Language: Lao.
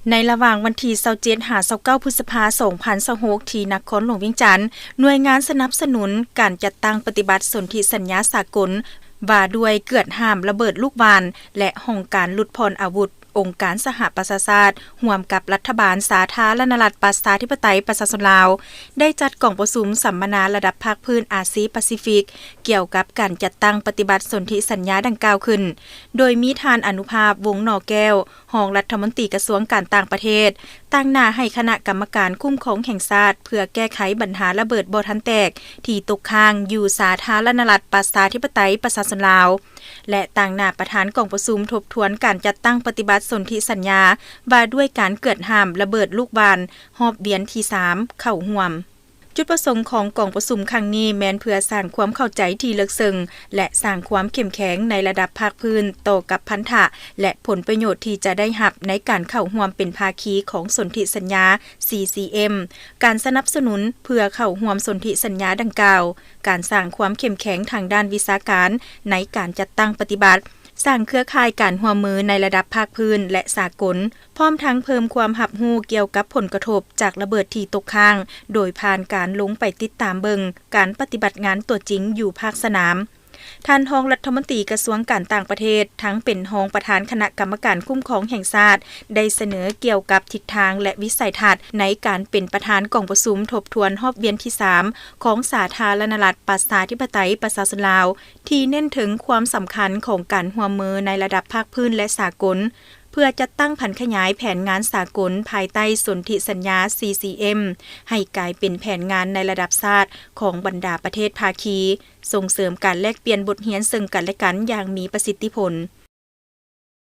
ໃນລະຫວ່າງວັນທີຊາວເຈັດ ຫາ ຊາວເກົ້າ ພຶດສະພາ ສອງພັນຊາວຫົກ ທີ່ນະຄອນຫຼວງວຽງຈັນ, ໜ່ວຍງານສະໜັບສະໜູນການຈັດຕັ້ງປະຕິບັດສົນທິສັນຍາສາກົນ ວ່າດ້ວຍເກືອດຫ້າມລະເບີດລູກຫວ່ານ ແລະ ຫ້ອງການຫຼຸດຜ່ອນອາວຸດ ອົງການສະຫະປະຊາຊາດ ຮ່ວມກັບລັດຖະບານສາທາລະນະລັດປະຊາທິປະໄຕປະຊາຊົນລາວ ໄດ້ຈັດກອງປະຊຸມສຳມະນາລະດັບພາກພື້ນອາຊີປາຊີຟິກ ກ່ຽວກັບການຈັດຕັ້ງປະຕິບັດສົນທິສັນຍາດັ່ງກ່າວຂຶ້ນ, ໂດຍມີທ່ານ ອະນຸພາບ ວົງໜໍແກ້ວ, ຮອງລັດຖະມົນຕີກະຊວງການຕ່າງປະເທດ, ຕາງໜ້າໃຫ້ຄະນະກຳມະການຄຸ້ມຄອງແຫ່ງຊາດ ເພື່ອແກ້ໄຂບັນຫາລະເບີດບໍ່ທັນແຕກ ທີ່ຕົກຄ້າງຢູ່ສາທາລະນະລັດປະຊາທິປະໄຕປະຊາຊົນລາວ ແລະ ຕາງໜ້າປະທານກອງປະຊຸມທົບທວນການຈັດຕັ້ງປະຕິບັດສົນທິສັນຍາ ວ່າດ້ວຍການເກືອດຫ້າມລະເບີດລູກຫວ່ານ ຮອບວຽນທີສາມ ເຂົ້າຮ່ວມ. ຈຸດປະສົງຂອງກອງປະຊຸມຄັ້ງນີ້ແມ່ນເພື່ອສ້າງຄວາມເຂົ້າໃຈທີ່ເລິກເຊິ່ງ ແລະ ສ້າງຄວາມເຂັ້ມແຂງໃນລະດັບພາກພື້ນຕໍ່ກັບພັນທະ ແລະ ຜົນປະໂຫຍດທີ່ຈະໄດ້ຮັບໃນການເຂົ້າຮ່ວມເປັນພາຄີຂອງສົນທິສັນຍາ ຊີຊີເອັມ, ການສະໜັບສະໜູນເພື່ອເຂົ້າຮ່ວມສົນທິສັນຍາດັ່ງກ່າວ, ການສ້າງຄວາມເຂັ້ມແຂງທາງດ້ານວິຊາການໃນການຈັດຕັ້ງປະຕິບັດ, ສ້າງເຄືອຂ່າຍການຮ່ວມມືໃນລະດັບພາກພື້ນ ແລະ ສາກົນ, ພ້ອມທັງເພີ່ມຄວາມຮັບຮູ້ກ່ຽວກັບຜົນກະທົບຈາກລະເບີດທີ່ຕົກຄ້າງ ໂດຍຜ່ານການລົງໄປຕິດຕາມເບິ່ງການປະຕິບັດງານຕົວຈິງຢູ່ພາກສະໜາມ. ທ່ານຮອງລັດຖະມົນຕີກະຊວງການຕ່າງປະເທດ, ທັງເປັນຮອງປະທານຄະນະກຳມະການຄຸ້ມຄອງແຫ່ງຊາດ, ໄດ້ສະເໜີກ່ຽວກັບທິດທາງ ແລະ ວິໄສທັດໃນການເປັນປະທານກອງປະຊຸມທົບທວນຮອບວຽນທີສາມ ຂອງສາທາລະນະລັດປະຊາທິປະໄຕປະຊາຊົນລາວ ທີ່ເນັ້ນເຖິງຄວາມສຳຄັນຂອງການຮ່ວມມືໃນລະດັບພາກພື້ນ ແລະ ສາກົນ ເພື່ອຈັດຕັ້ງຜັນຂະຫຍາຍແຜນງານສາກົນພາຍໃຕ້ສົນທິສັນຍາ ຊີຊີເອັມ ໃຫ້ກາຍເປັນແຜນງານໃນລະດັບຊາດຂອງບັນດາປະເທດພາຄີ, ສົ່ງເສີມການແລກປ່ຽນບົດຮຽນເຊິ່ງກັນແລະກັນຢ່າງມີປະສິດທິຜົນ.